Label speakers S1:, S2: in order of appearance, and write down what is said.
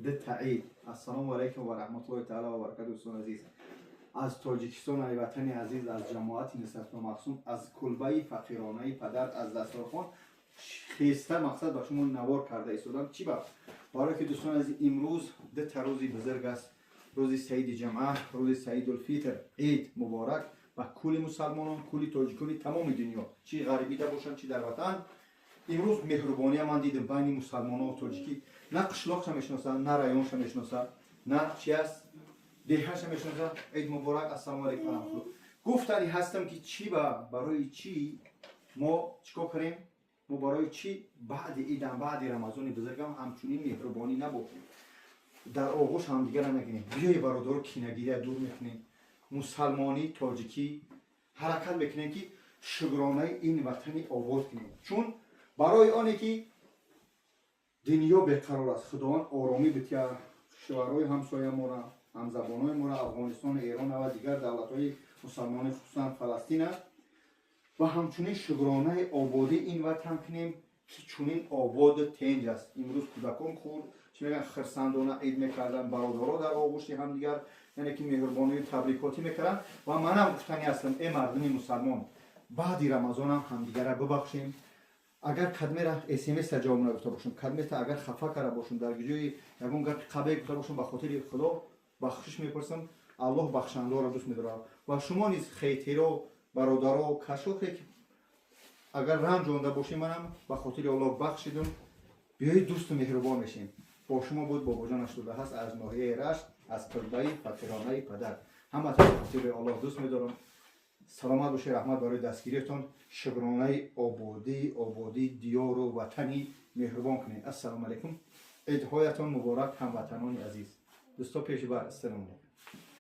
S1: Дта ид. Ассалому алайкум ва раҳматуллоҳи таала ва баракату. Дӯстони азиз, аз Тоҷикистон, ай ватани азиз, аз ҷамоати Нусратулло Махсум, аз кулбаи фақиронаи падар, аз дастархон хеста мақсад ба шумо навор карда истодам. Чӣ ба? Барое ки, дӯстони азиз, имрӯз дта рӯзи бузург аст: рӯзи саиди ҷамъа, рӯзи Саидулфитр. Ид муборак ба кулли мусалмонон, кулли тоҷикони тамоми дунё, чӣ ғарибида бошанд, чӣ дар ватан. Имрӯз меҳрубония ман дидам байни мусалмоно. Тоҷикӣ на қишлоқша мешиносад, на районша мешиносад, на чи аст, деҳаша мешиносад. Ид муборак, ассалому алайкум ва раҳматуллоҳ. Гуфтани ҳастам, ки чӣ ба, барои чӣ мо чикор кунем, мо барои чӣ баъди идам, баъди Рамазони бузургам ҳамчунин меҳрубонӣ набошем, дар оғӯш ҳамдигара нагирем? Биёи, бародаро, кинагирия дур мекунем, мусалмонӣ, тоҷикӣ ҳаракат мекунем, ки шукронаи ин ватани обод кунем. Чун барои оне ки дунё беқарор аст, Худованд оромӣ бития кишварҳои ҳамсоямора, ҳамзабонҳои моро, Афғонистону Эрон ва дигар давлатҳои мусалмонӣ, хусусан Фаластина, ва ҳамчунин шукронаи ободии ин ватан кунем, ки чунин ободу тенҷ аст. Имрӯз кӯдакон хурд, чӣ мегӯянд, хирсандона ид мекарданд, бародаро дар оғӯши ҳамдигар, яъне ки меҳрубонию табрикотӣ мекарданд. Ва манам гуфтани ҳастам: э мардуми мусалмон, баъди Рамазонам ҳамдигарра бибахшем. Агар кадмера смса ҷавоб нагуфта бошам, кадмета агар хафа карда бошам, дар ҷои ягон гапи қабе гуфта бошам, ба хотири Худо бахшиш мепурсам. Аллоҳ бахшандаро дӯст медорад. Ва шумо низ, хейтеро, бародаро, кашохе ки агар ранҷонда бошем, манам ба хотири Аллоҳ бахшидум. Биёед, дӯсту меҳрубон мешем. Бо шумо буд Бобоҷон ҳаст аз ноҳияи Рашт, аз кулбаи фақиронаи падар. Ҳаматон ба хотири Аллоҳ дӯст медорам. Саломат бошед, раҳмат барои дастгириятон. Шукронаи ободии диёру ватани меҳрубон кунед. Ассалому алайкум, идҳоятон муборак, ҳамватанони азиз, дӯсто. Пеши бар, ассалому алайкум.